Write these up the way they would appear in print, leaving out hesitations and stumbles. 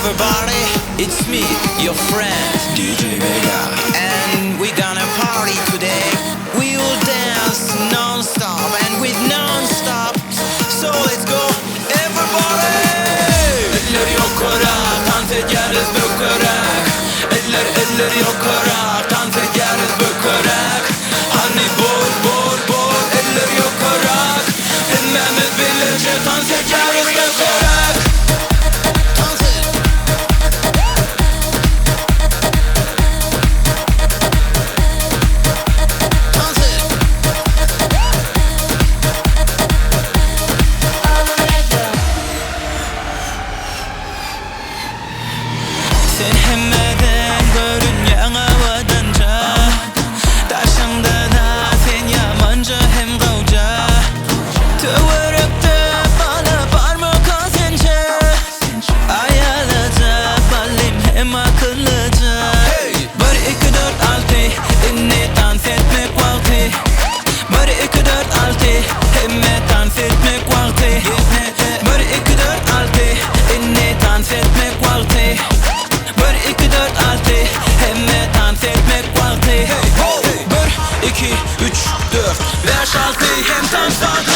everybody, it's me, your friend DJ Vega. And we gonna party today. We will dance non-stop and with non-stop. So let's go, everybody! Eller ýokaryk, tans edýäris bökerek. Eller, eller ýokaryk, tans edýäris bökerek. Hany bor, bor, bor, eller ýokaryk. Hemmämiz bileje tans edýäris bökerek. Dans et! Dans et! Sen hemmeden görünýäň owadanja. Daşyňda-da sen ýamanja hem gowja. Töwerekde bala barmyka sençe? Aýalaja ballym hem akyllyja. Bir, iki, dört, alty, indi tans etmek wagty. Bir, iki, dört, alty, hemme tans etmek wagty. Bir, iki, dört, alty, indi tans etmek wagty. Bir, iki, dört, alty, hemme tans etmek wagty. Bir, iki, üç, dört, bäş, alty, hem tans wagty.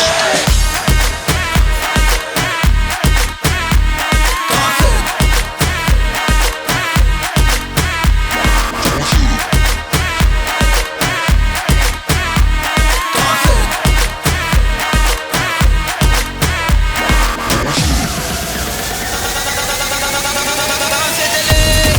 Dans et! Dans et! Dans edeliň!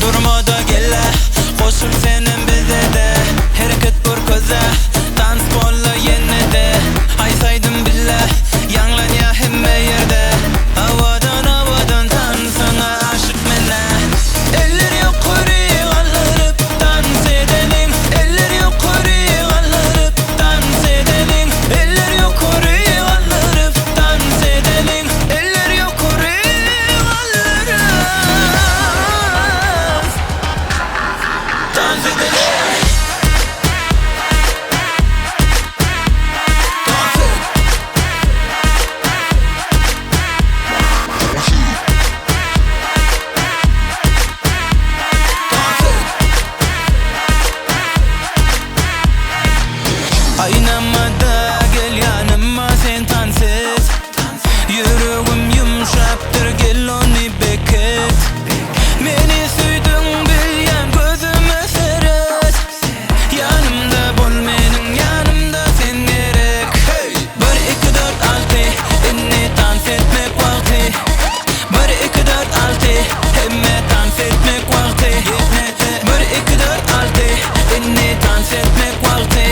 Durma-da gel-ä, goşul senem bize-de. Hereket görkez-ä, tans bola ýene-de. Haýsy aýdym bile, ýaňlanýa hemme ýerde. Owadan, owadan tansyňa aşyk men-ä. Eller ýokary galdyryp tans edeliň. Eller ýokary galdyryp tans edeliň. Eller ýokary galdyryp tans edeliň. Eller ýokary galdyryp tans edeliň. Dans et! Dans et! Aýnama-da gel ýanyma sen tans et. Ýüregim ýumşapdyr gel ony beket. Meni söýdüň bilýän gözüme seret. Ýanymda bol meniň ýanymda sen gerek. Bir, iki, dört, alty, indi tans etmek wagty. Bir, iki, dört, alty, hemme tans etmek wagty. Bir, iki, dört, alty, indi tans etmek wagty.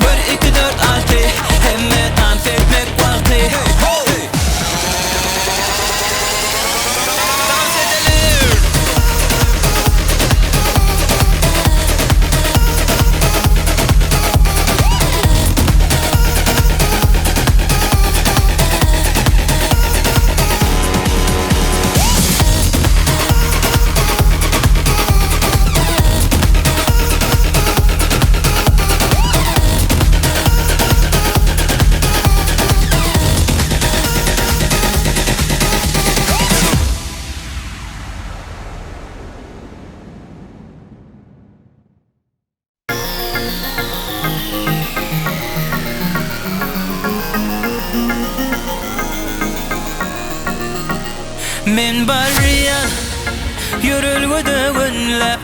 Bir, iki, dört, alty, hemme tans etmek wagty. Dans edeliň! Men barýan ýörelgede günläp,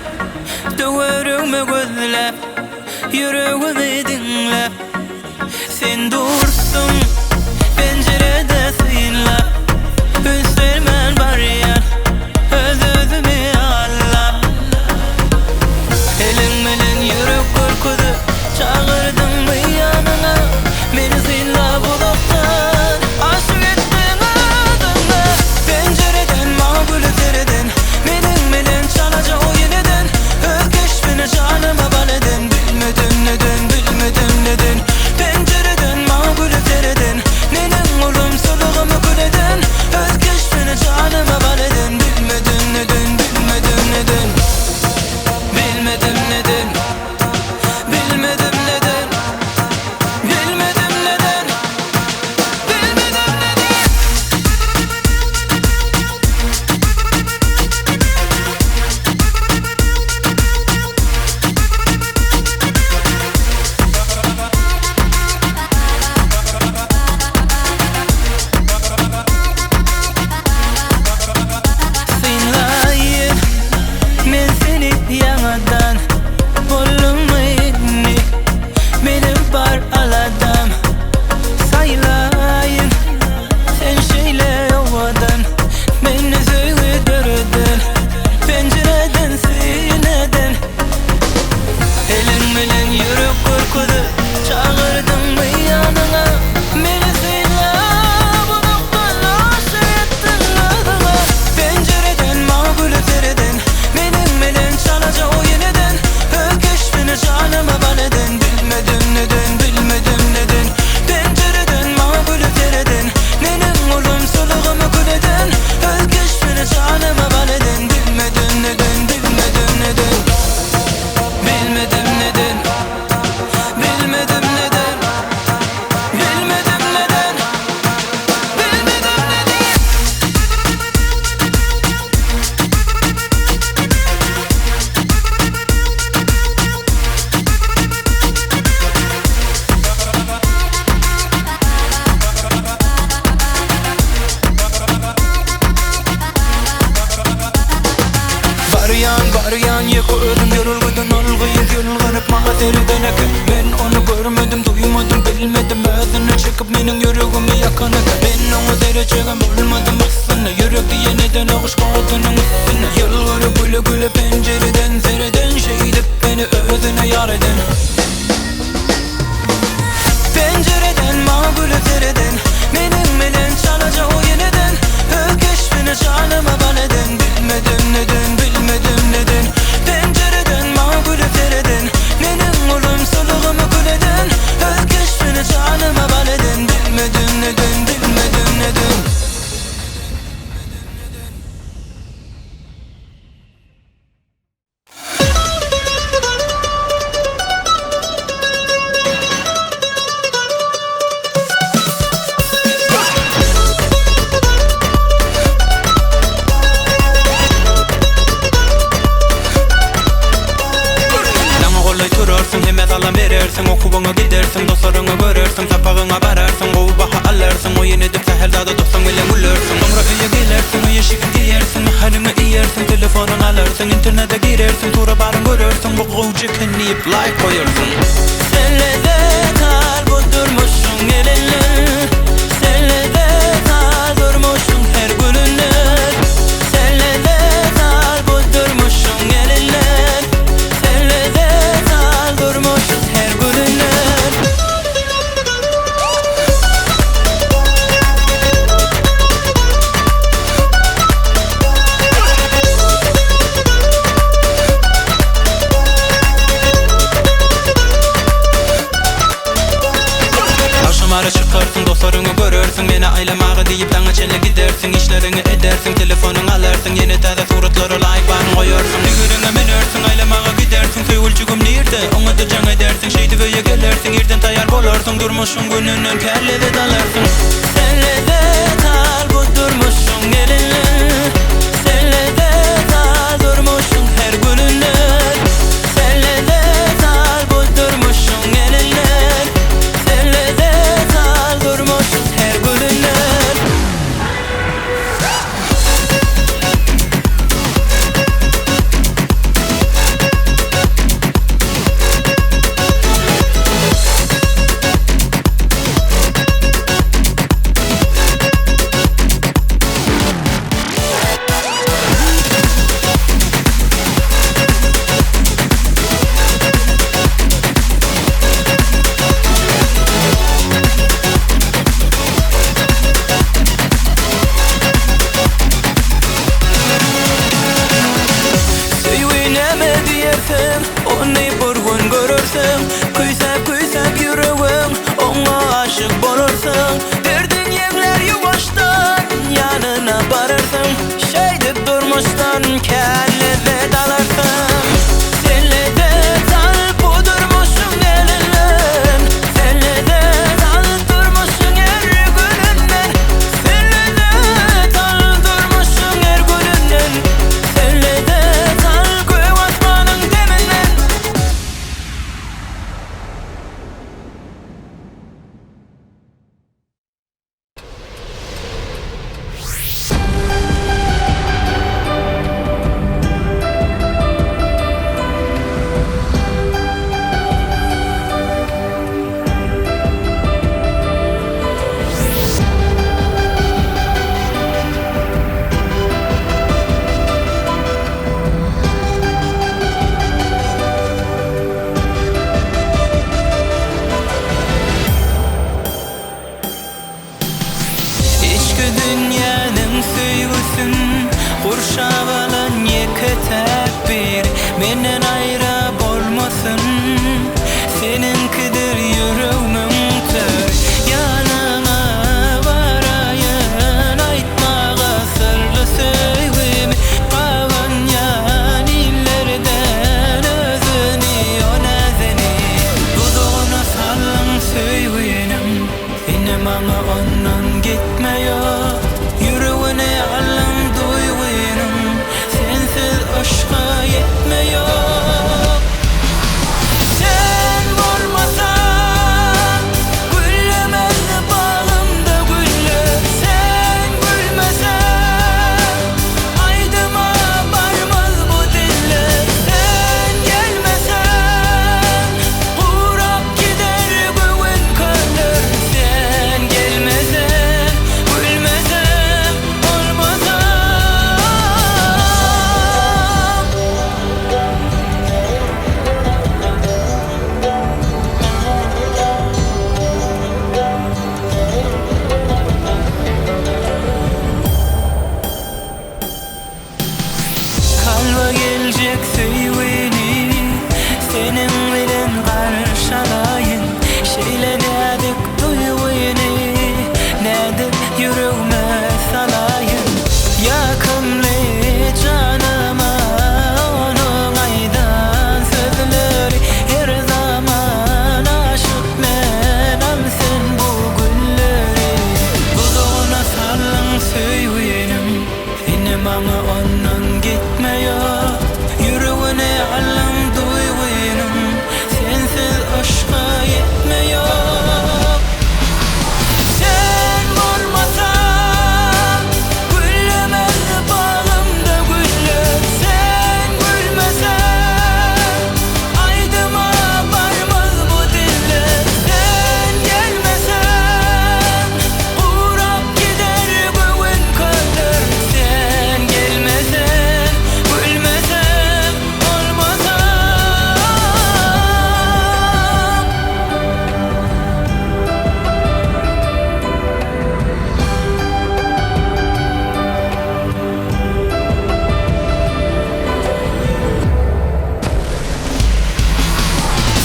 Töweregime gözläp, ýüregimi diňläp. Sen dursuň penjirede synlap, Üns bermän barýan öz-özümi aldap. Eliň bilen ýürek görkezip, Çagyrdyňmy ýanyňa, Meni synlap uzakdan, Aşyk etdiň özüňe. Penjireden maňa gülüp sereden, Meniň bilen çalaja. Barýan ýeke özüm ýörelgeden ol gyz ýylgyryp maňa sereden eken. Men ony görmedim, duýmadym, bilmedim Özüne çekip meniň ýüregimi ýakan eken. Men oňa serejegem bolmadym aslynda Ýürek diýen edenok yşk odunyň üstünde. Ýylgyryp güle-güle penjireden sereden Şeýdip meni özüne ýar eden. Penjireden maňa güle sereden Meniň bilen çalaja oýun eden Öz keşbini janyma bal eden Bilmedim neden, bilmedim neden Penjireden maňa güle sereden Meniň ulumsylygymy kül eden Öz keşbini janyma bal eden Bilmedim neden, bilmedim neden. Daňa golaý turarsyň, hemme salam berersiň, Okuwyňa gidersiň, dostlaryňy görersiň, Sapagyňa bararsyň, gowy baha alarsyň, Oýun edip sähel zada dostuň bilen gülersiň. Soňra öýe gelersiň, öý eşigin geýersiň, Naharyňy iýersiň, telefonyňy alarsyň, Internete girersiň, tura baryn görersiň, Bu gowja eken diýip laýk goýarsyň. Sen lezzet al bu durmuşyň elinden, Sen lezzet al durmuşyň her gününden, Sen lezzet al bu durmuşyň elinden, Sen lezzet al durmuşyň her gününden. Agşamara çykarsyň, dostlaryňy görersiň, Meni aýlamaga diýip daňa çenli gidersiň, Işleriňi edersiň, telefonyňy alarsyň, Ýene täze suratlara laýk baryn goýarsyň. Tigiriňe münersiň, aýlamaga gidersiň, Söýgüljigim nirde, oňa-da jaň edersiň, Şeýdip öýe gelersiň, irden taýýar bolarsyň, Durmuşyň gününden kän lezzet alarsyň. Sen lezzet al bu durmuşyň elinden, Sen lezzet al durmuşyň her gününden, Sen lezzet al bu durmuşyň elinden, Sen lezzet al durmuşyň her gününden. Söýgi näme diýersiň, ony bir gün görersiň, Küýsäp-küýsäp ýüregiň oňa aşyk bolarsyň, Derdiň ýeňlär ýuwaşdan ýanyna bararsyň, Şeýdip durmuşdan kän lezzet alarsyň. Sen lezzet al bu durmuşyň elinden, Sen lezzet al durmuşyň her gününden, Sen lezzet al durmuşyň her gününden, Sen lezzet al gök asmanyň deminden. Içki dünýäniň söýgüsin Gurşap alan ýeke-täk bir Menden aýra bolmasyn Seniňkidir ýüregmiň töri Ýanyňa baraýyn Aýtmaga syrly söýgimi Gabanýan illerden özüni o näzeni Duzagyna saldyň söýginiň Indi maňa ondan gitme ýok Ýüregini aldyň duýgynyň Sensiz yşka. Kalba geljek söýgini Seniň bilen garşalaýyn Şeýle näzik duýgyny Nädip ýüregme salaýyn Ýakymly janyma Onuň aýdan sözleri Her zaman aşyk men Al sen bu gülleri Duzagyna saldyň söýginiň Indi maňa ondan gitme ýok Ýüregini aldyň duýgynyň Sensiz yşka ýetme ýok Sen bolmasaň güllemez bagymda güller Sen gülmeseň aýdyma barmaz bu diller Sen gelmeseň Gurap gider göwün köller Sen gelmesen, gülmesem, bolmasam.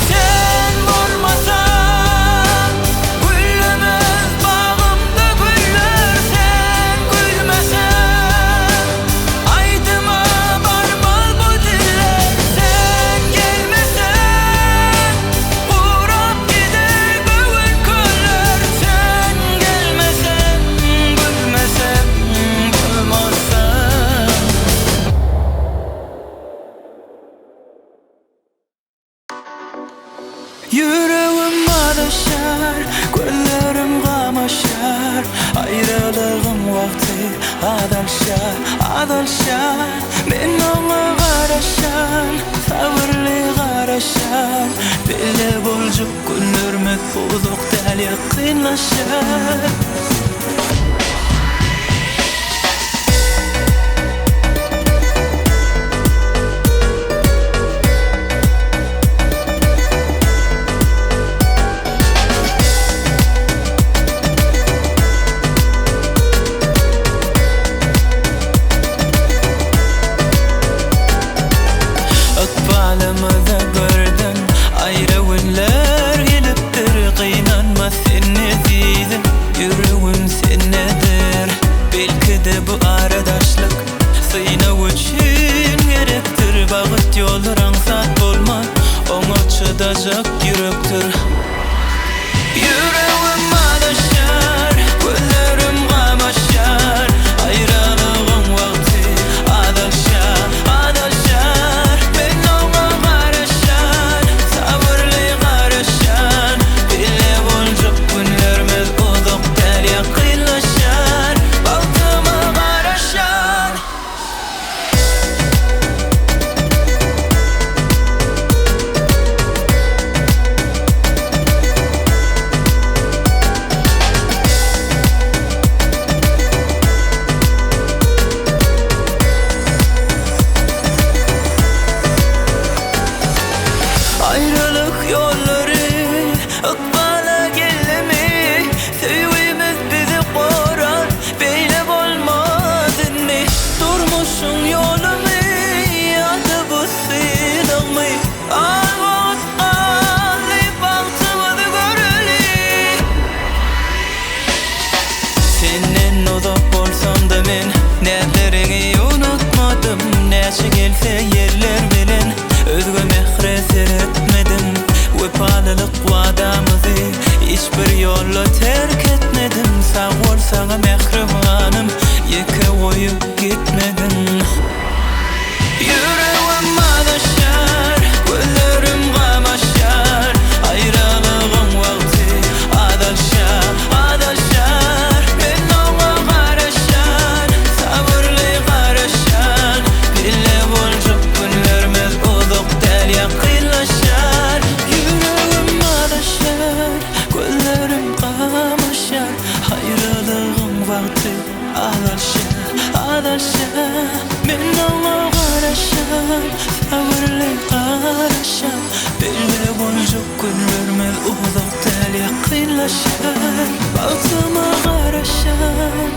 Sen bolmasaň, güllemez bagymda güller Sen gülmeseň, aýdyma barmaz bu diller Sen gelmeseň, gurap gider göwün köller Sen gelmeseň, gülmesem, bolmazsaň. Ýüregim azaşýar, gözlerim gamaşýar, Aýralygyň wagty azalşýar, azalşýar. Men oňa garaşýan, sabyrly garaşýan, Bile boljak günlerimiz uzak däl ýakynlaşýar. Ykbalymyza birden aýra günler gelipdir Gynanma sen ezizim, ýüregim sendedir Belki-de bu aradaşlyk synag üçin gerekdir Bagt ýollar aňsat bolmaz, oňa çydajak ýürekdir Ýüregim azaşýar, gözlerim gamaşýar Aýralygyň wagty azalşýar, azalşýar Men oňa garaşýan, sabyrly garaşýan Bile boljak günlerimiz uzak däl ýakynlaşýar Bagtyma garaşýan. Aýralyk ýollary ykbala geldimi Söýgimiz bizi gorar beýle bolmaz indi Durmuşyň ýolumy ýa-da bu synagmy Az wagt galdy bagtymyzy göreli. Senden uzak bolsamda men Näzleriňi unutmadym Näçe gelse ýeller bilen Özge mähre seretmedim Wepalylyk wadamyzy Hiç bir ýolda terk etmedim Sag bol saňa mähribanym Ýeke goýup gitmediň. Ýüregim azaşýar, gözlerim gamaşýar, Aýralygyň wagty azalşýar, azalşýar. Men oňa garaşýan, sabyrly garaşýan, Bile boljak günlerimiz uzak däl ýakynlaşýar. Ýüregim azaşýar, gözlerim gamaşýar, Aýralygyň wagty azalşýar, azalşýar. Men oňa garaşýan, sabyrly garaşýan. Bile boljak günlerimiz uzak däl ýakynlaşýar. Bagtyma garaşýan.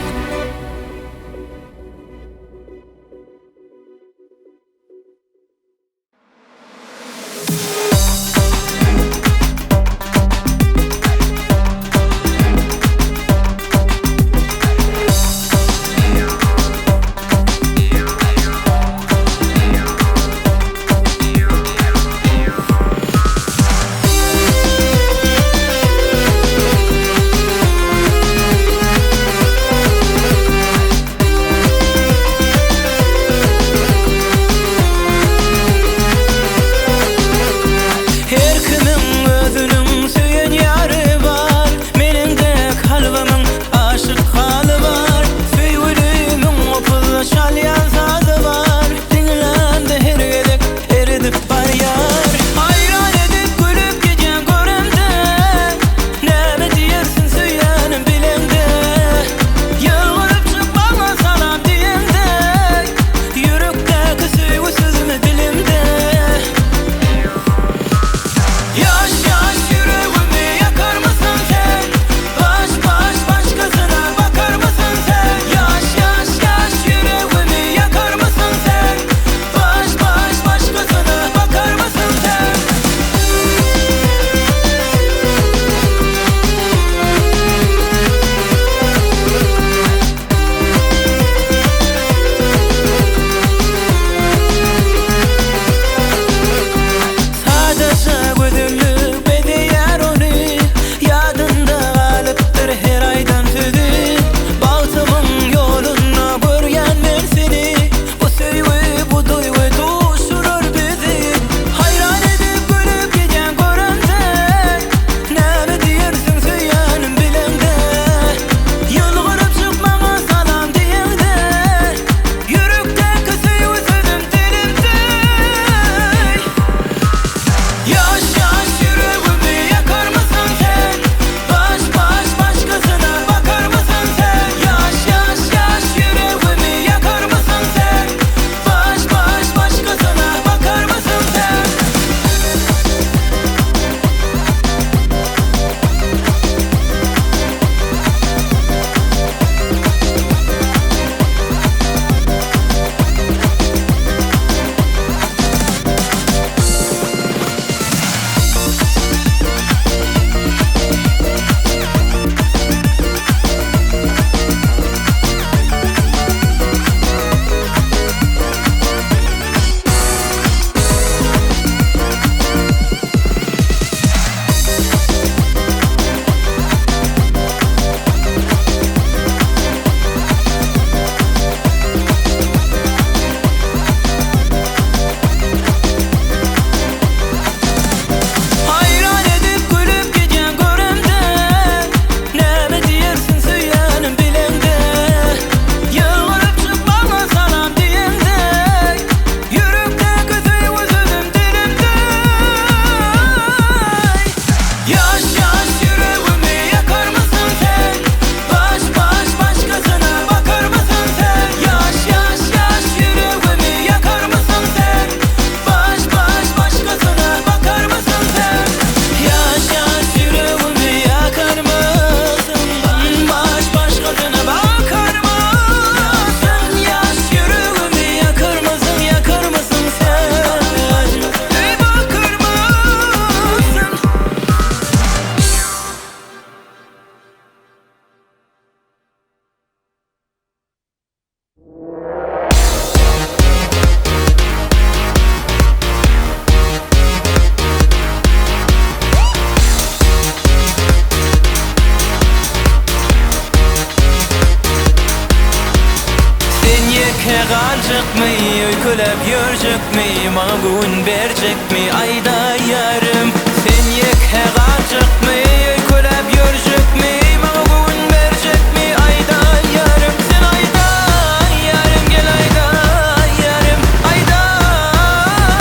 galjakmy, öýkeläp ýörjekmi, maňa göwün berjekmi, aýdaý ýarym. Sen ýeke galjakmy, öýkeläp ýörjekmi, maňa göwün berjekmi, aýdaý ýarym. Sen aýdaý ýarym, gel aýdaý ýarym, aýdaý,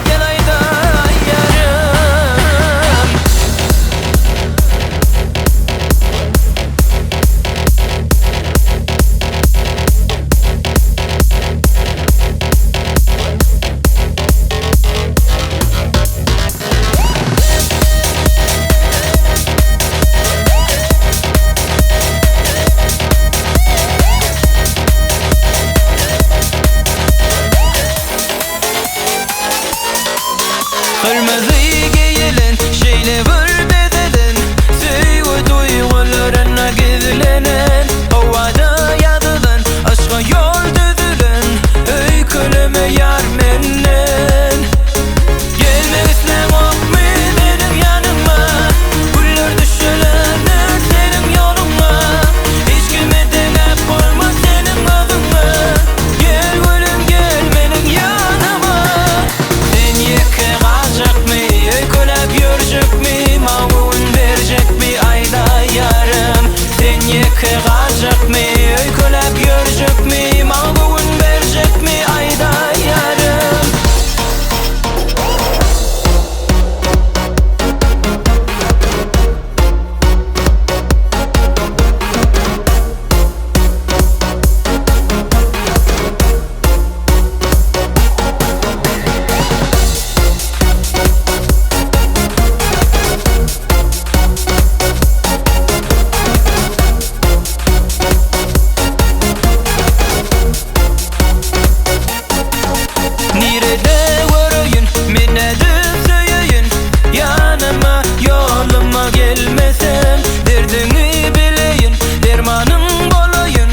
gel aýdaý ýarym. Gyrmyzy geýilen, şeýle bir bezelen, Söýgi duýgularyna gizlenen, Howada ýazylan, yşga ýol düzülen, Öýkeleme ýar menden. Gelmek isläňokmy meniň ýanyma? Güller düşelendir seniň ýoluňa, Hiç kime deňäp bolmaz seniň özüňi. Gel gülüm gel meniň ýanyma. Sen ýeke galjakmy, öýkeläp ýörjekmi, Maňa göwün berjekmi, aýdaý ýarym. Sen ýeke galjakmy, öýkeläp ýörjekmi, Maňa göwün berjekmi, aýdaý ýarym. Nirede göreýin, men nädip söýeýin, Ýanyma, ýoluma gelmeseň. Derdiňi bileýin, dermanyň bolaýyn,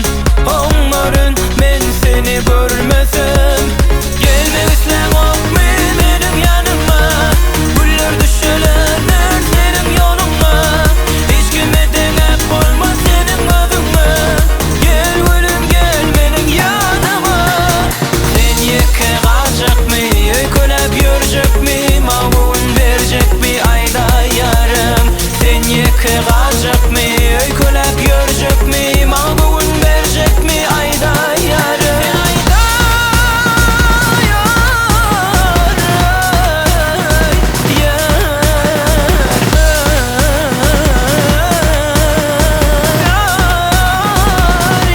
Oňaryn men seni görmesem. Gelmek isläňokmy meniň ýanyma? Güller düşelendir seniň ýoluňa, Hiç kime deňäp bolmaz seniň özüňi. Gel gülüm gel meniň ýanyma. Sen ýeke galjakmy, öýkeläp ýörjekmi, Maňa göwün berjekmi, aýdaý ýarym. Sen ýeke galjakmy, öýkeläp ýörjekmi, Maňa göwün berjekmi, aýdaý ýarym. Sen aýdaý ýar, ýar,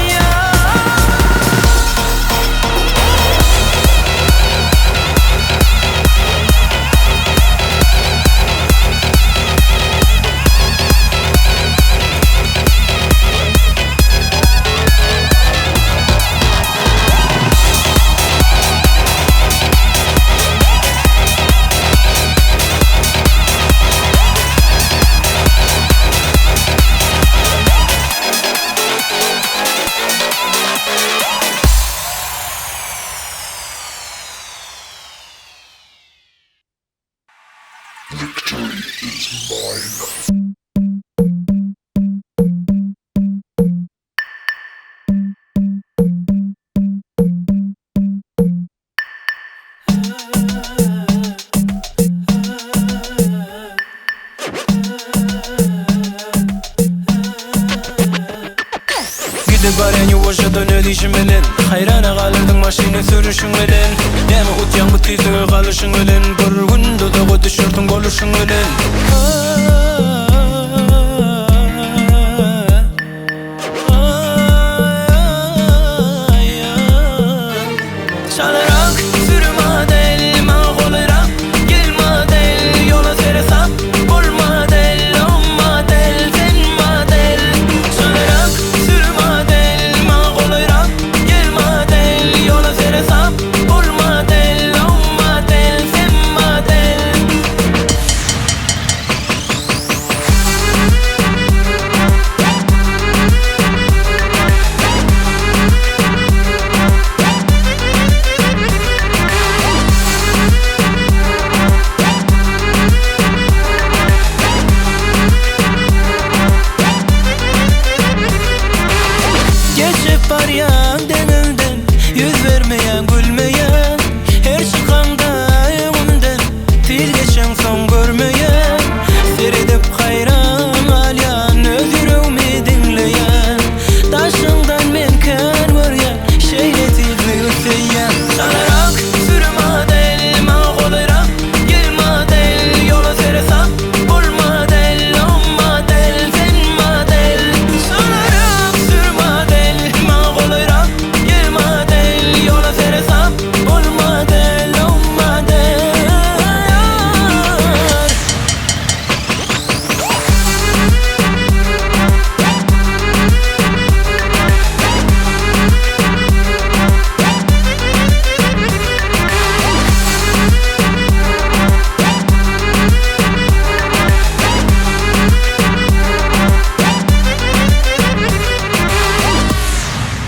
ýar. Victory is mine. Gidip barýan ýuwaşjadan ödüşim bilen, Haýrana galyrdyň maşyny sürüşiň bilen. Näme utýaň bu tizlige galyşyň bilen? Bir gün duzaga düşersiň boluşyň bilen. Çalarak sür model, maňa golaýrak gel model, Ýola seresap bol model, o model, sen model. Çalarak sür model, maňa golaýrak gel model, Ýola seresap bol model, o model, sen model. Gülýäň gülmeýän Her çykaňda öňümden Tiz geçeňsoň görmeýän Seredip haýran galýan Öz ýüregimi diňleýän Daşyňdan men kän görýän Şeýle tizligi söýýän Çalarak sürüm model Maňa golaýrak gel model Ýola seresap bol model O model sen model Çalarak sür model Maňa golaýrak gel model Ýola seresap bol model O model.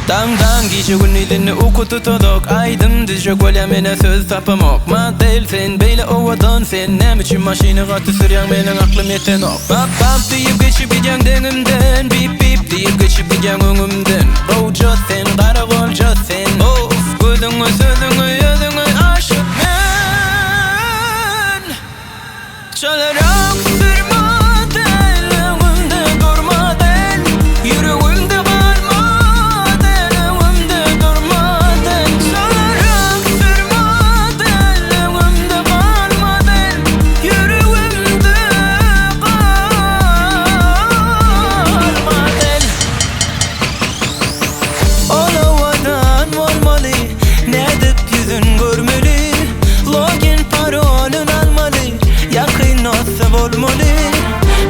Daňdan gije gündizini uky tutazok Aýdym düzjek bolýan menä söz tapamok Model sen beýle owadan sen Näme üçin maşyny gaty sürýäň meniň aklym ýetenok Bap bap diýip geçip gidýäň deňimden Bip bip diýip geçip gidýäň öňümden Gowja sen gara golja sen Of gözüňe sözüňe ýüzüňe aşyk men Çalarak sür model Öňümde dur model Ýüregimde gal model Öňümde dur model Çalarak sür model Öňümde gal model Ýüregimde gal model Ol owadan bolmaly Nädip ýüzün görmeli Login parolyn almaly Ýakyn dosta bolmaly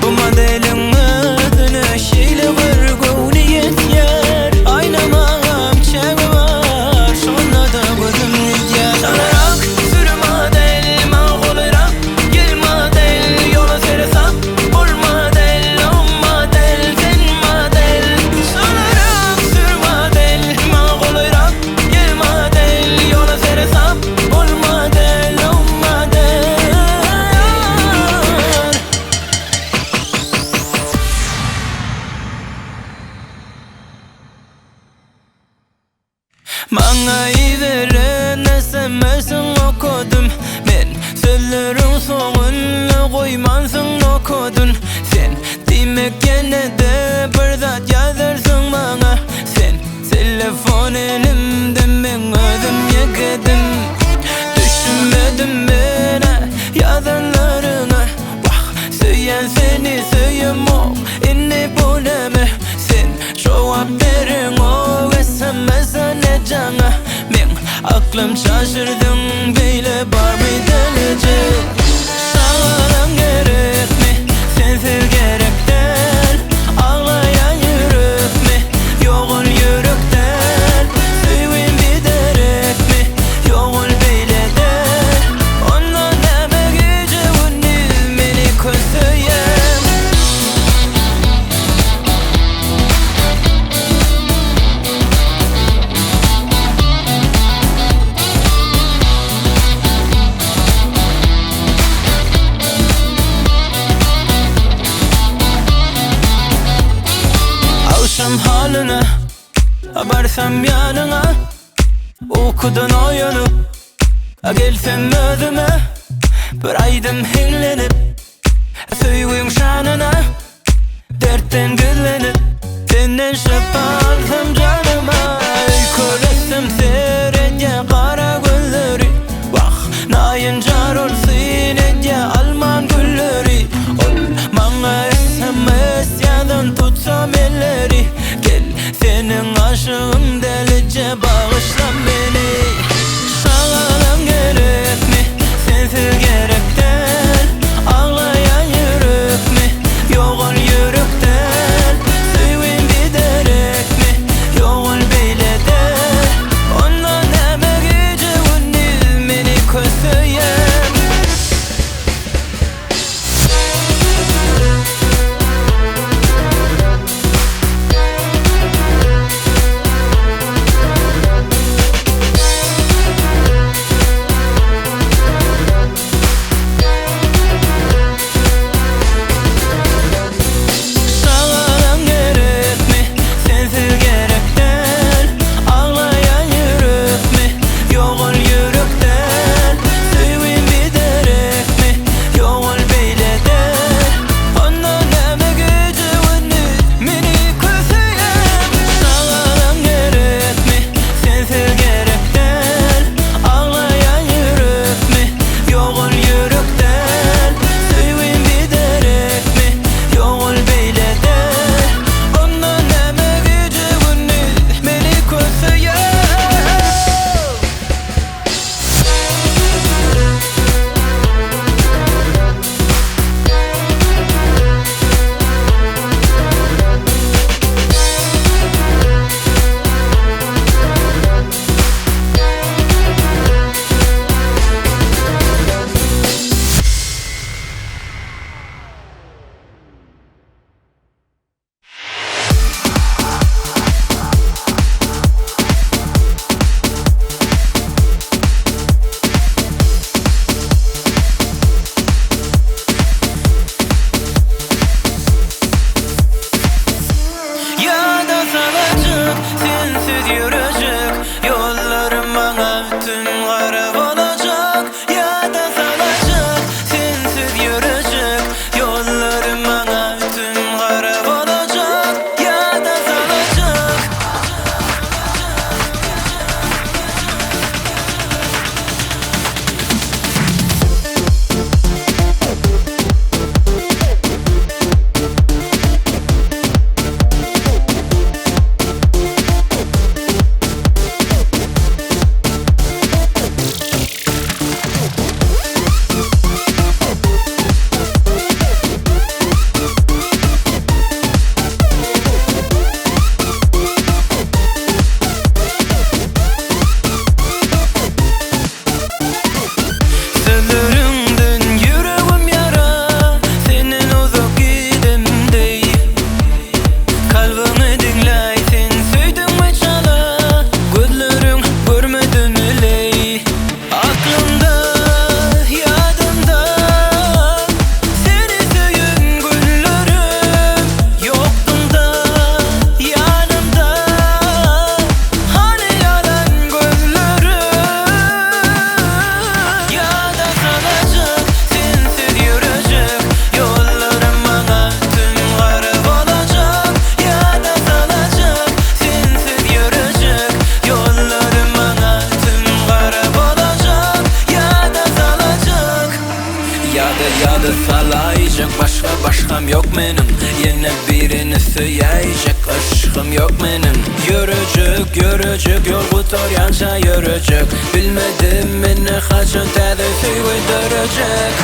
Bu modeliň özüne şeýle bir göwni ýetýär Aýnamagam çägi bar Şonda-da gözüm gidýär Çalarak sür model Maňa golaýrak gel model Ýola seresap bol model O model sen model Çalarak sür model Maňa golaýrak gel model Ýola seresap bol model O model. Maňa iberen SMS-iň okadym men Sözleriň soňunda goýmansyň nokadyn sen Diýmek ýene-de bir zat ýazarsyň maňa sen Telefon elimde meň özüm ýekedim Düşünmedim men-ä ýazanlaryňa Wah, söýýän seni söýemok indi bu näme Sen jogap bereňok SMS-e ne jaňa Meň aklym çaşyrdyň beýle barmy dälije Şagalam gerekmi sensiz gerek däl Aglaýan ýürekmi ýok ol ýürek däl Söýgim biderekmi ýok ol beýle däl Onda näme gije gündiz meni köseýäň. Agşam halyna barsam ýanyňa Ukudan oýanyp gelsem özüme Bir aýdym hiňlenip Söýgüň şanyna Dertden gizlenip Senden şypa alsam janyma Öýkeletsem seredýä gara gözleri Wah, naýynjar ol syn edýä alman gülleri Ol maňa sms ýazan tutsam elleri Gel, seniň aşygyň dälije bagyşla meni Şagalam gerekmi, sensiz gerek däl Aglaýan ýürekmi, ýok ol ýürek däl Söýgim biderekmi, ýok ol. Tüm gara bolajak Ýada salajak Sensiz ýörejek Ýollarym maňa tüm gara bolajak Ýada salajak. Sözleriňden ýüregim ýara, Senden uzak gidem deý. Kalbyňy diňläý sen söýdüňmi çala, Gözleriň görmeden öleý. Aklymda, ýadymda, Seni söýen günlerim. Ýokduňda ýanymda, Hany ýalan gözlerim. Ýada salajak, sensiz ýörejek Ýollarym maňa tüm gara bolajak. Ýada salajak, sensiz ýörejek Ýollarym maňa tüm gara bolajak. Ýada salajak. Ýada ýada salaýjak Başga başgam ýok meniň Ýene birini söýäýjek Yşkym ýok meniň Ýörejek ýörejek Ýol gutarýança ýörejek Bilmedim mende haçan täze söýgi dörejek.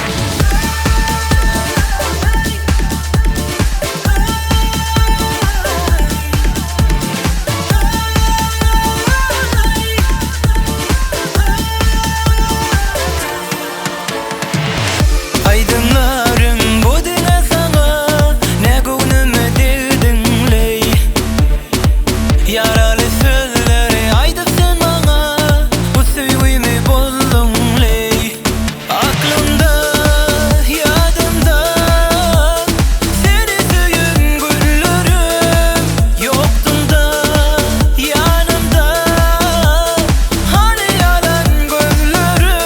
Aýdymlarym bu diňe saňa Ne göwnüme degdiňleý Ýaraly sözleri aýdyp sen maňa Bu söýgimi bozduňleý Aklymda, ýadymda Seni söýen günlerim Ýokduňda ýanymda Hany ýalan gözlerim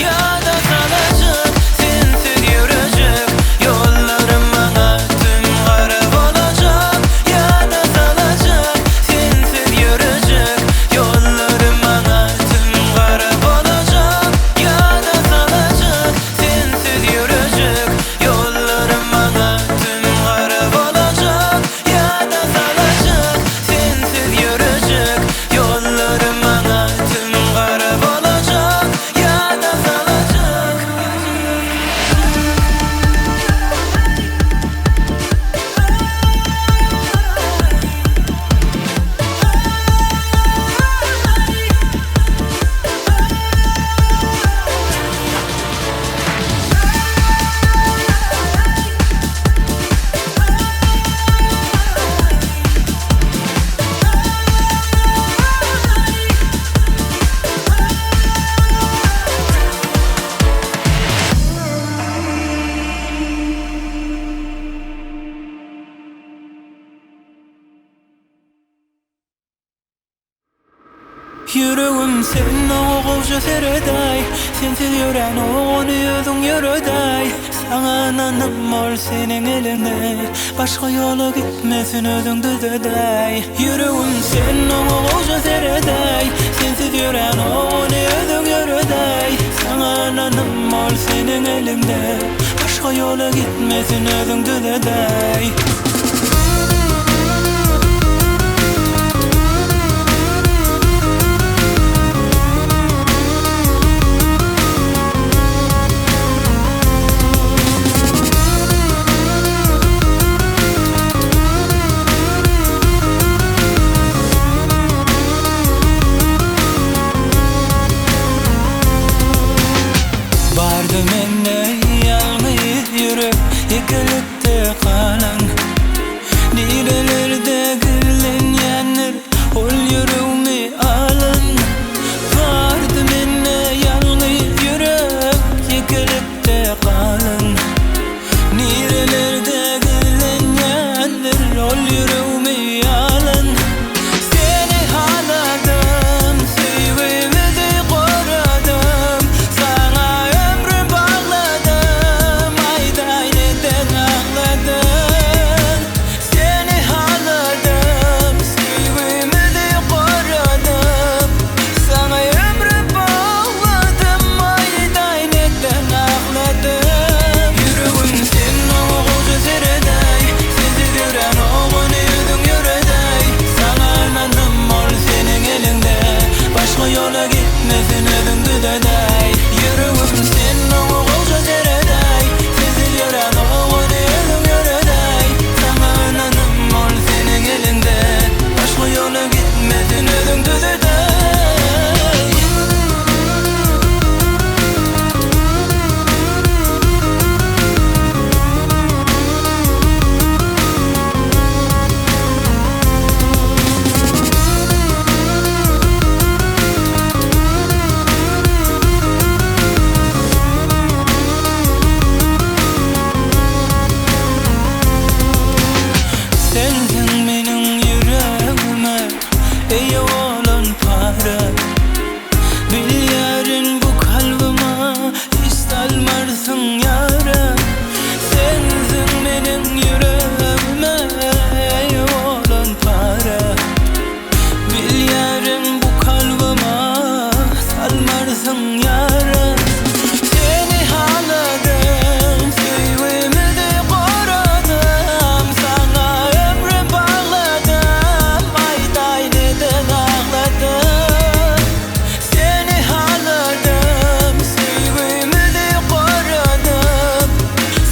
Ýada salajak, sensiz ýörejek Ýollarym maňa tüm gara bolajak. Ýada salajak, sensiz ýörejek Ýollarym maňa tüm gara bolajak. Ýada salajak, sensiz ýörejek Ýollarym maňa tüm gara bolajak. Ýada salajak, sensiz ýörejek Ýollarym maňa tüm gara bolajak. Ýada salajak. Ýüregim sen oňa gowja seredäý Sensiz ýörän ony özüň ýöredäý Saňa ynanym ol seniň eliňde Başga ýola gitmesin özüň düzedäý Ýüregim sen oňa gowja seredäý Sensiz ýörän ony özüň ýöredäý Saňa ynanym ol seniň eliňde Başga ýola gitmesin özüň düzedäý. Bardy mende ýalňyz ýürek Ýekelikde galan. ýola gitmesin özüň düzedäý Ýüregim sen oňa gowja seredäý Sensiz ýörän ony özüň ýöredäý Saňa ynanym ol seniň eliňde Başga ýola gitmesin özüň düzedäý. Sensiň meniň ýüregime eýe bolan para Bilýärin bu kalbyma hiç salmarsyň ýara Sensiň meniň ýüregime eýe bolan para Bilýärin bu kalbyma salmarsyň ýara Seni haladym, söýgimizi goradym Saňa ömrüm bagladym, aýdaý neden agladym Seni haladym, söýgimizi goradym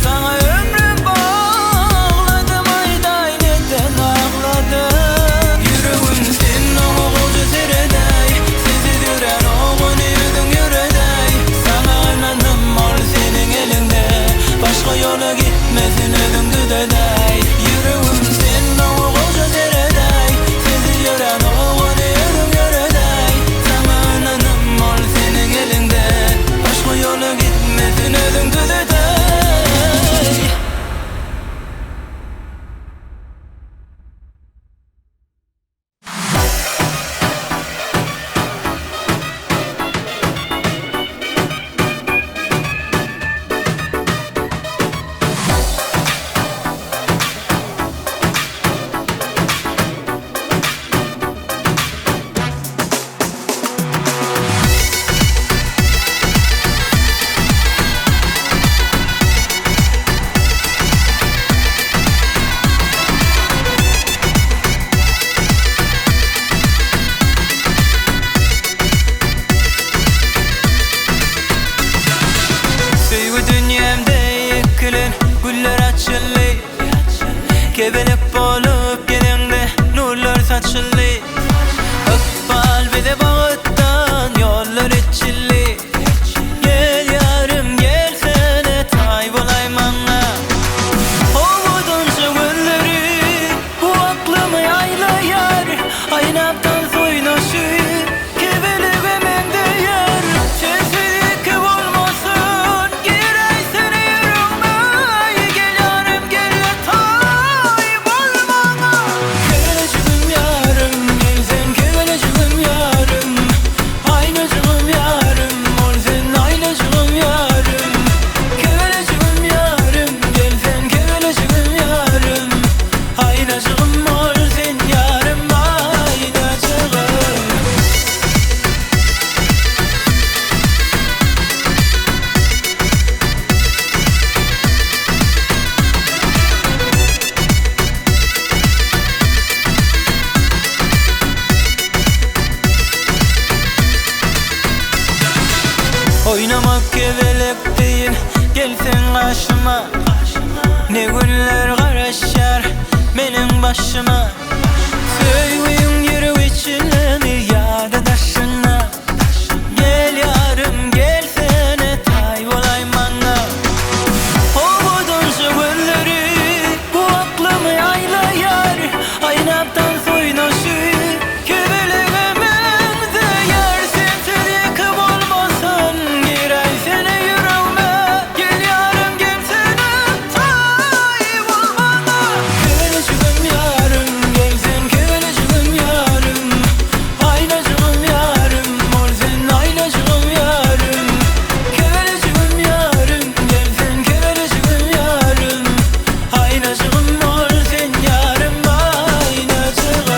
Saňa ömrüm bagladym, aýdaý neden agladym Ýüregim sen oňa gowja seredäý Sensiz ýörän ony özüň ýöredäý Saňa ynanym ol seniň eliňde Başga ýola gitmesin özüň düzedäý Ýüregim sen oňa gowja seredäý Sensiz ýörän ony özüň ýöredäý Saňa ynanym ol seniň eliňde Başga ýola gitmesin özüň düzedäý. Söýgi dünýämde ekilen güller açyldy Kebelek bolup geleňde nurlar saçyldy Ykbal bize bagtdan ýollar eçildi Gel ýarym gelsene taý bolaý maňa Owadanja gözleri bu aklymy aýlaýar Aýnapdan soýnaşy kebelege meňzeýär Sensiz ýeke bolmasyn giräýsene ýüregime Gel ýarym gel-de taý bol maňa Kebelejigim ýarym gel sen kebelejigim ýarym Aýnajygym ýarym bol sen aýnajygym ýarym Kebelejigim ýarym gel sen kebelejigim ýarym Aýnajygym bol sen ýarym aýnajygym. Oýnamak kebelek deýin gelseň gaşyma Ne günler garaşýar meniň başyma Söýgüň ýürek içindemi ýa-da daşynda Gel ýarym gelsene taý bolaý maňa Owadanja gözleri bu aklymy aýlaýar Aýnapdan soýnaşy kebelege meňzeýär Sensiz ýeke bolmasyn giräýsene ýüregime Gel ýarym gelsene taý bol maňa Kebelejigim ýarym gel sen kebelejigim ýarym Aýnajygym ýarym bol sen aýnajygym ýarym Kebelejigim ýarym gel sen kebelejigim ýarym Aýnajygym bol sen ýarym aýnajygym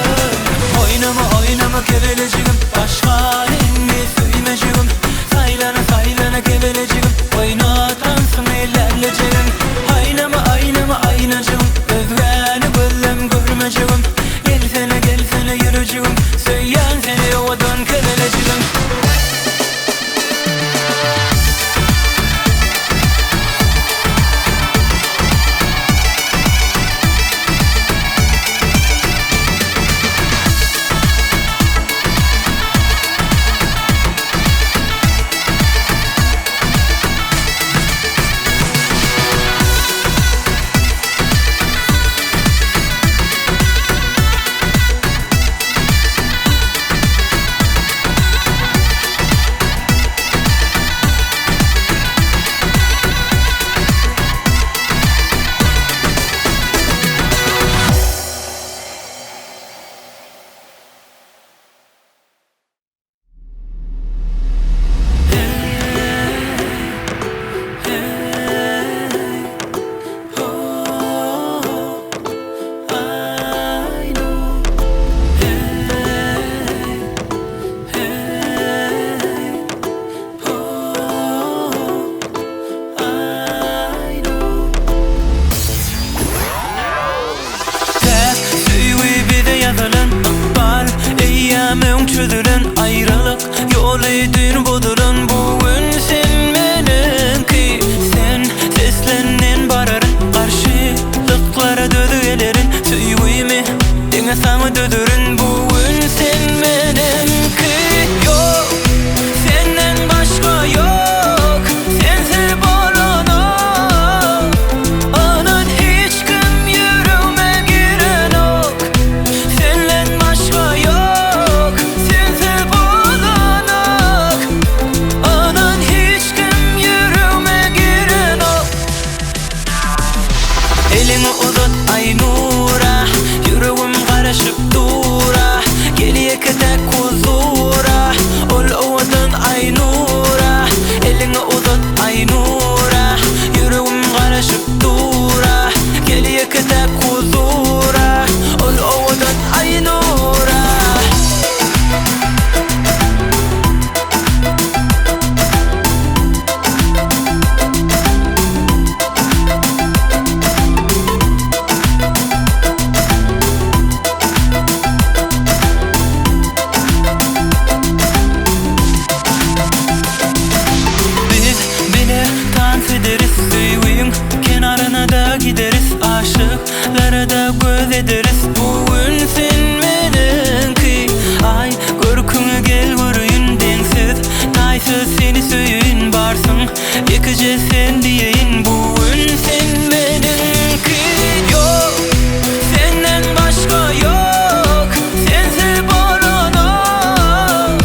Oýnama oýnama kebelejigim başga indi söýmejegim Saýlana saýlana kebelejigim oýna tansyň ilerlejegim Aýnama aýnama aýnajygym özgäni gözlem görmejegim Gelsene gelsene ýürejigim söýýän seni owadan kebelejigim. Ýagdaýy düýn bozulan bu gün sen meniňki Sen seslen men bararyn Garşylyklara döz gelerin Söýgimi diňe saňa dözerin Bu gün sen meniňki Ýok senden başga ýok Sensiz bolanok Ynan hiç kim ýüregime girenok Senden başga ýok Sensiz bolanok Ynan hiç kim ýüregime girenok Eliňi uzat Aýnura Ýüregim garaşyp dura Gel ýeke-täk huzura Ol owadan Aýnura Eliňi uzat Aýnura Ýüregim garaşyp dura Gel ýeke-täk huzura Ol owadan Aýnura. Biz bile tans ederis Söýgüň kenaryna-da gideris Aşyklara-da göz ederis Bu gün sen meniňki Aý görküňe gel göreýin Deňsiz taýsyz seni söýeýin Barsyň ýekeje sen diýeýin Bu gün sen meniňki Ýok senden başga ýok Sensiz bolanok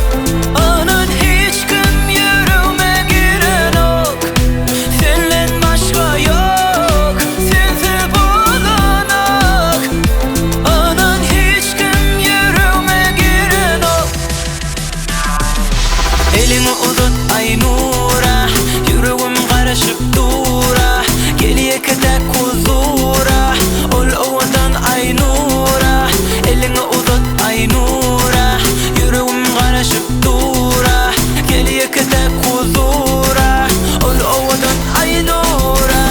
Ynan hiç kim ýüregime girenok Senden başga ýok Sensiz bolanok Ynan hiç kim ýüregime girenok Eliňi uzat Aýnura Ýüregim garaşyp dura Gel ýeke-täk huzura Ol owadan Aýnura Eliňi uzat Aýnura Ýüregim garaşyp dura Gel ýeke-täk huzura Ol owadan Aýnura.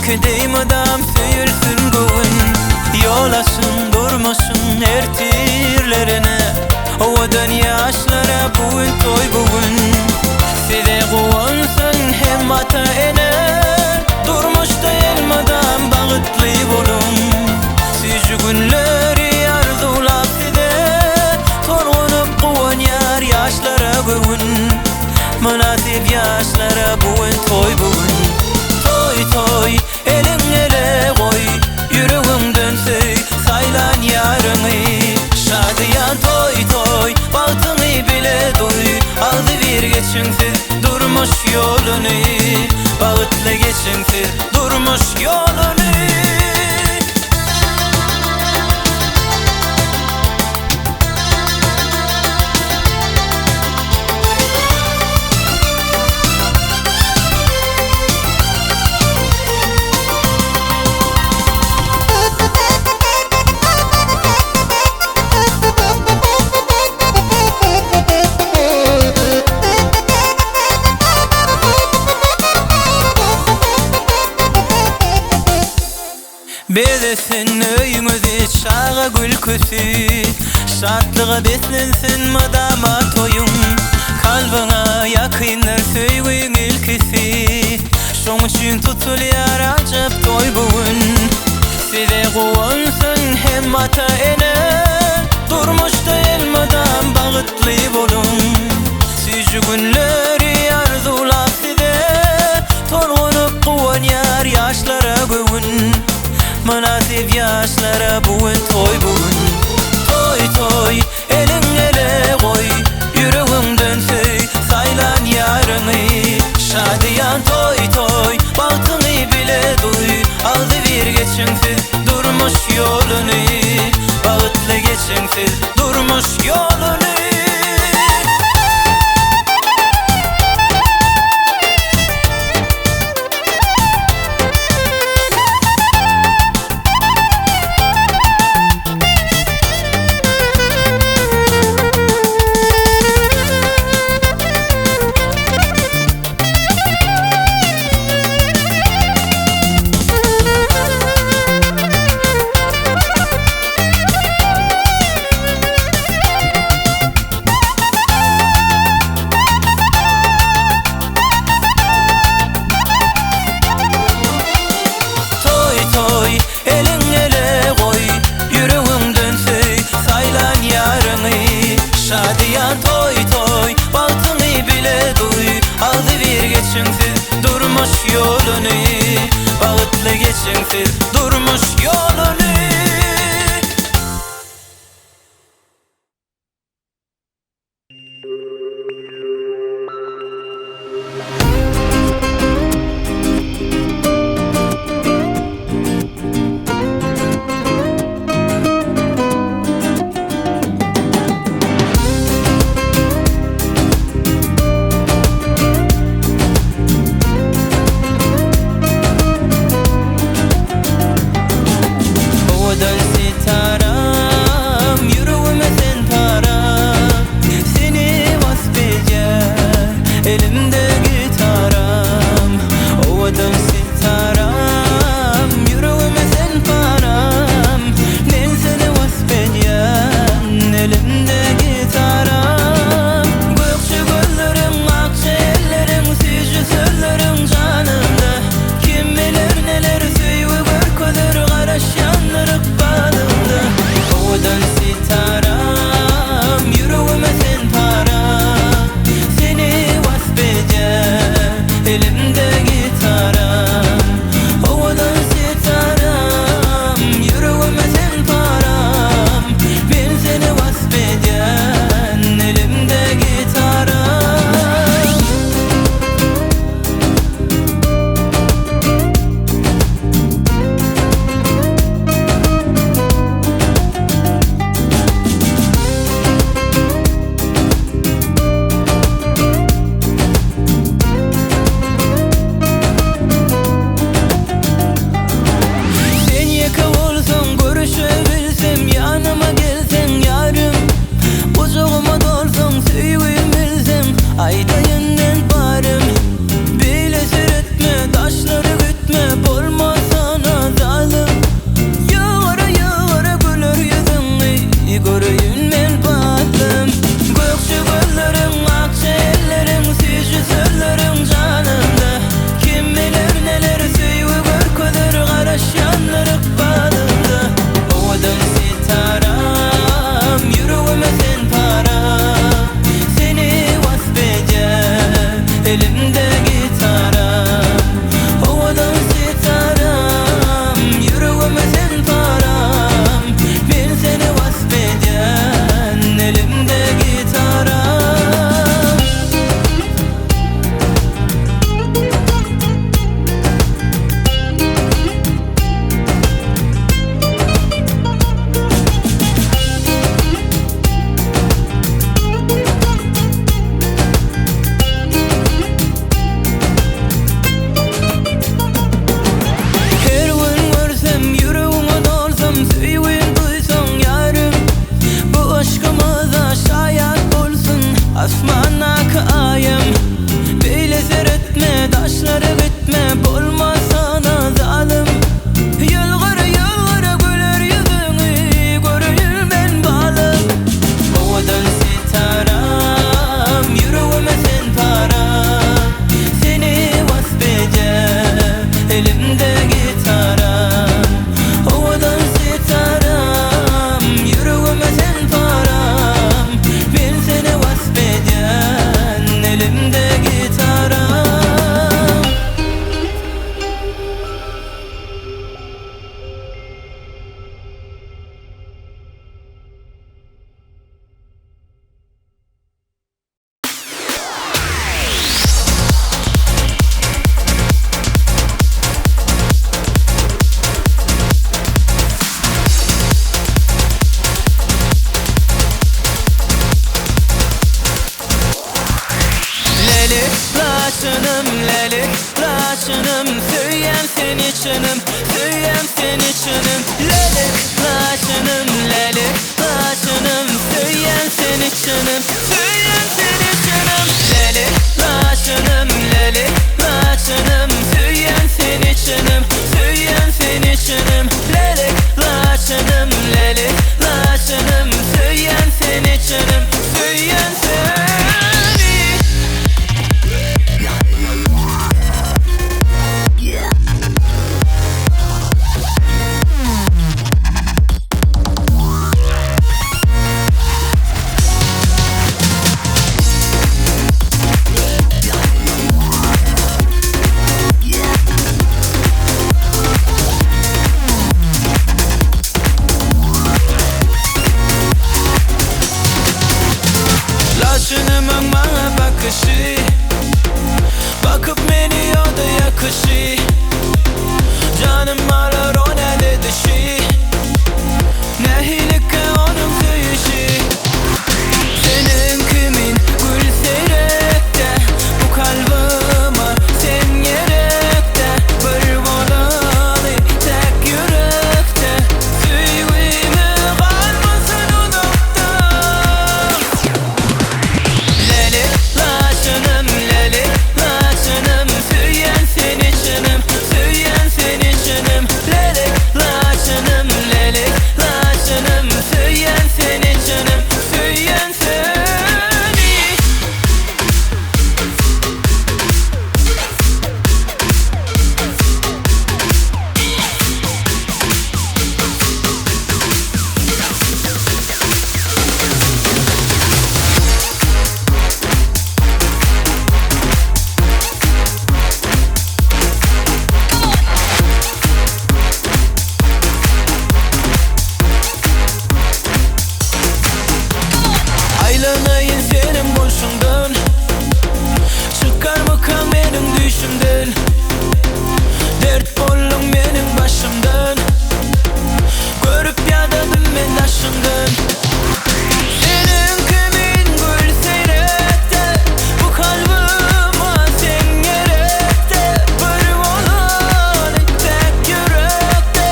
Öňki deý mydam söýülsin göwün. Ýol açyň durmuşyň ertirlerine. Owadan ýaşlara bu gün toý bu gün. Size guwansyn hem ata-ene. Durmuşda elmydam bagytly boluň. Süýji günleri arzuwlap size. Tolgunyp guwanýar ýaşlara göwün. Mynasyp ýaşlara bu gün toý bu gün. Toý toý eliň ele goý. Ýüregiňden söý saýlan ýaryňy. Şadyýan toý toý bagtyňy bile duý. Agzybir geçiň siz durmuş ýoluny. Bagtly geçiň siz durmuş ýoluny. Bezesin öýüňizi çaga gülküsi, Şatlyga beslensin mydama toýuň. Kalbyňa ýakyndyr söýgiň ilkisi, Şoň üçin tutulýar ajap toý bu gün. Size guwansyn hem ata-ene, Durmuşda elmydam bagytly boluň. Süýji günleri arzuwlap size, Tolgunyp guwanýar ýaşlara göwün. Mynasyp ýaşlara bu gün toý bu gün. Toý toý eliň ele goý, Ýüregiňden söý saýlan ýaryňy. Şadyýan toý toý bagtyňy bile duý, Agzybir geçiň siz durmuş ýoluny. Bagtly geçiň siz durmuş ýoluny. Toý toý eliň ele goý, Ýüregiňden söý saýlan ýaryňy. Şadyýan toý toý bagtyňy bile duý, Agzybir geçiň siz durmuş ýoluny. Bagtly geçiň siz durmuş ýoluny. Söýýän seni çynym Lälek laçynym Lälek laçynym Söýýän seni çynym Söýýän seni çynym Lälek laçynym Lälek laçynym Söýýän seni çynym Söýýän seni çynym Lälek laçynym Lälek laçynym Söýýän seni çynym Söýýän seni. Laçynymyň maňa bakyşy Bakyp meni ýoda ýakyşy Janym alar o näz edişi Nähilikä onuň söýüşi Seniň kimin gül seýrekde Bu kalbyma sen gerekde Bir bolaly täk ýürekde Söýgimiz galmasyn uzakda Lälek laçynym lälek laçynym Söýýän seni çynym söýýän seni çynym Lälek laçynym lälek laçynym Söýýän seni çynym söýýän seni. Aýlanaýyn seniň bolşuňdan Çykarmykaň meniň düýşümden Dert bolduň meniň başymdan Görüp ýadadym men daşyňdan Seniň kimin gül seýrekde Bu kalbyma sen gerekde Bir bolaly päk ýürekde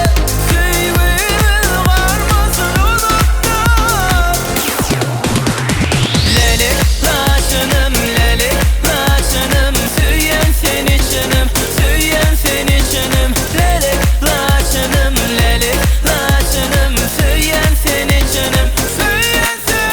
Söýgimiz galmasyn uzakda Lälek laçynym lälek laçynym Söýýän seni çynym söýýän seni çynym Lälek laçynym lälek laçynym Söýýän seni çynym söýýän seni.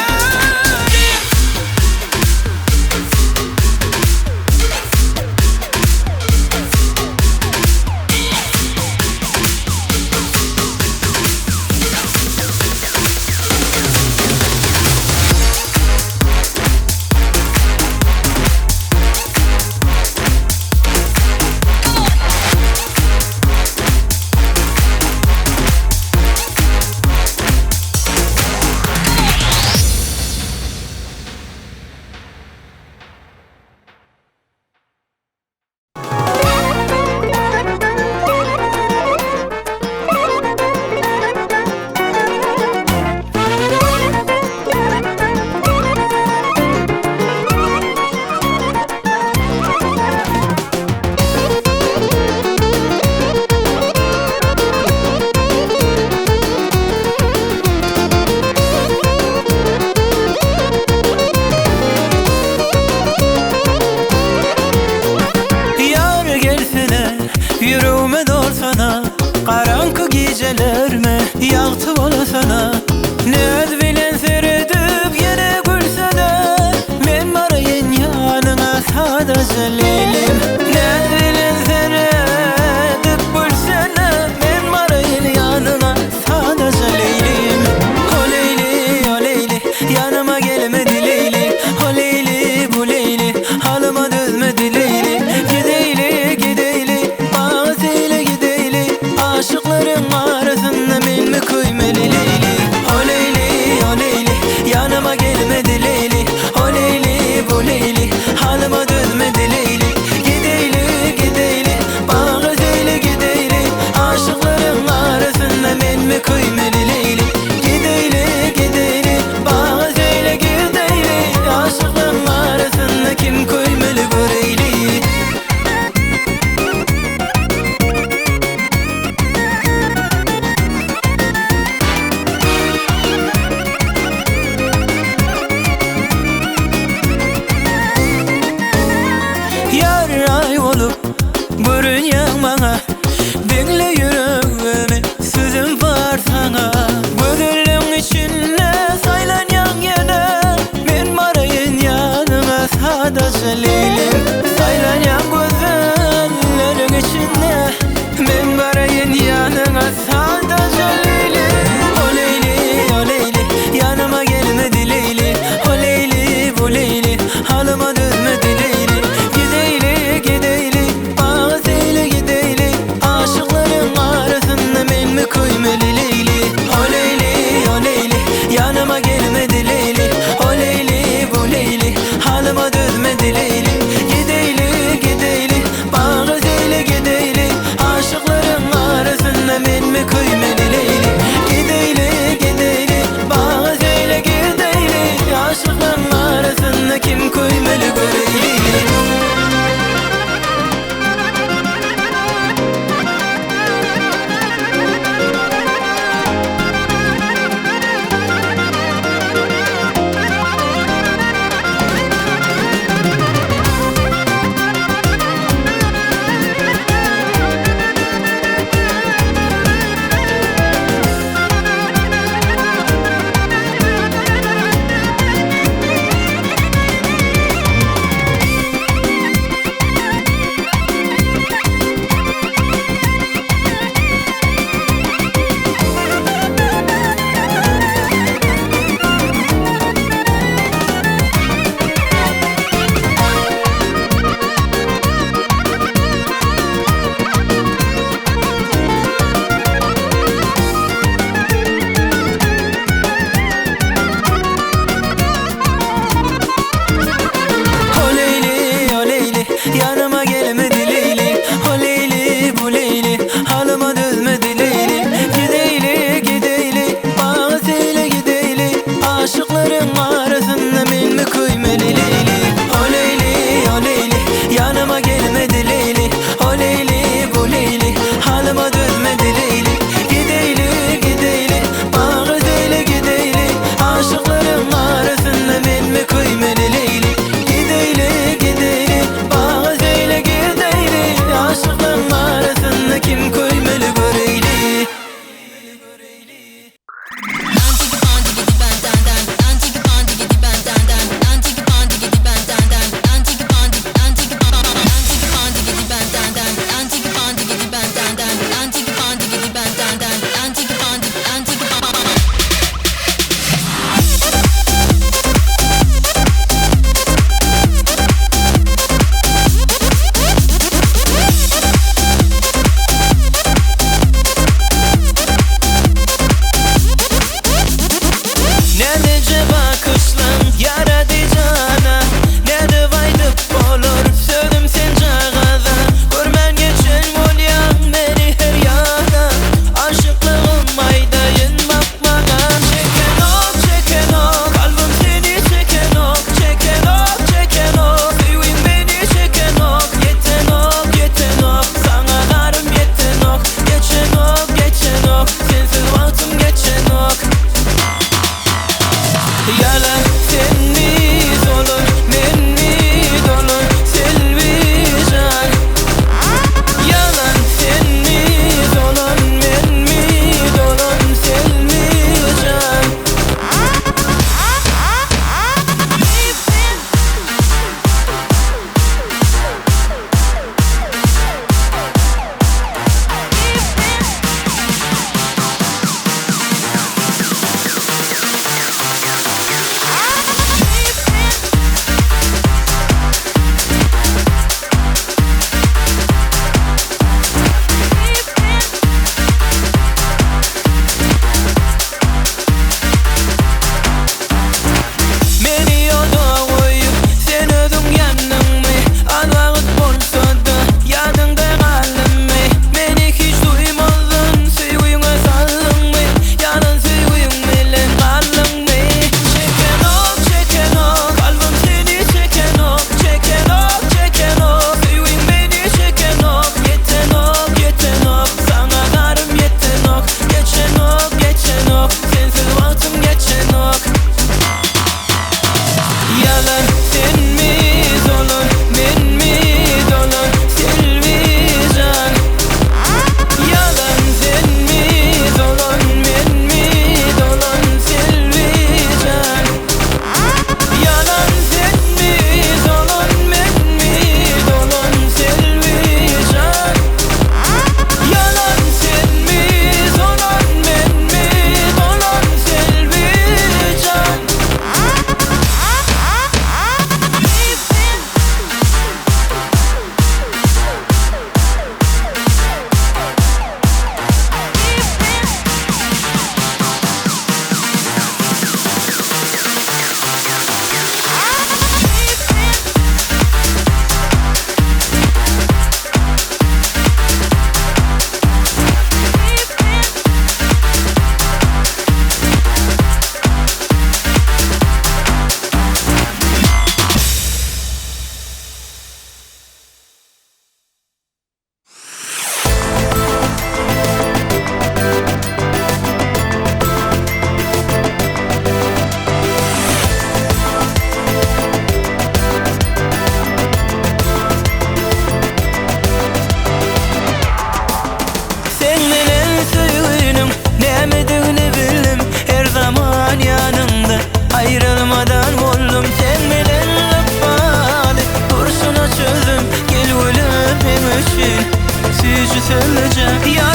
Ýar gelsene, ýüregime dolsana, Garaňky gijelerime ýagty bolsana, Näz bilen seredip ýene gülsene, Men baraýyn ýanyňa sadaja Leýlim. Näz bilen seredip gülsene, Men baraýyn ýanyňa sadaja Leýlim. O Leýli, o Leýli, ýanyma gelmedi Leýli, O Leýli, bu Leýli, halyma dözmedi Leýli. Gideýli, gideýli, baga seýle gideýli, Aşyklaryň arasynda menmi köýmeli Leýli. O Leýli, o Leýli, ýanyma gelmedi Leýli, O Leýli, bu Leýli, halyma dözmedi Leýli. Gurdum seň bilen ykbaly Durşuna çözdüm gel gülüm meň üçin Süýji sözleje.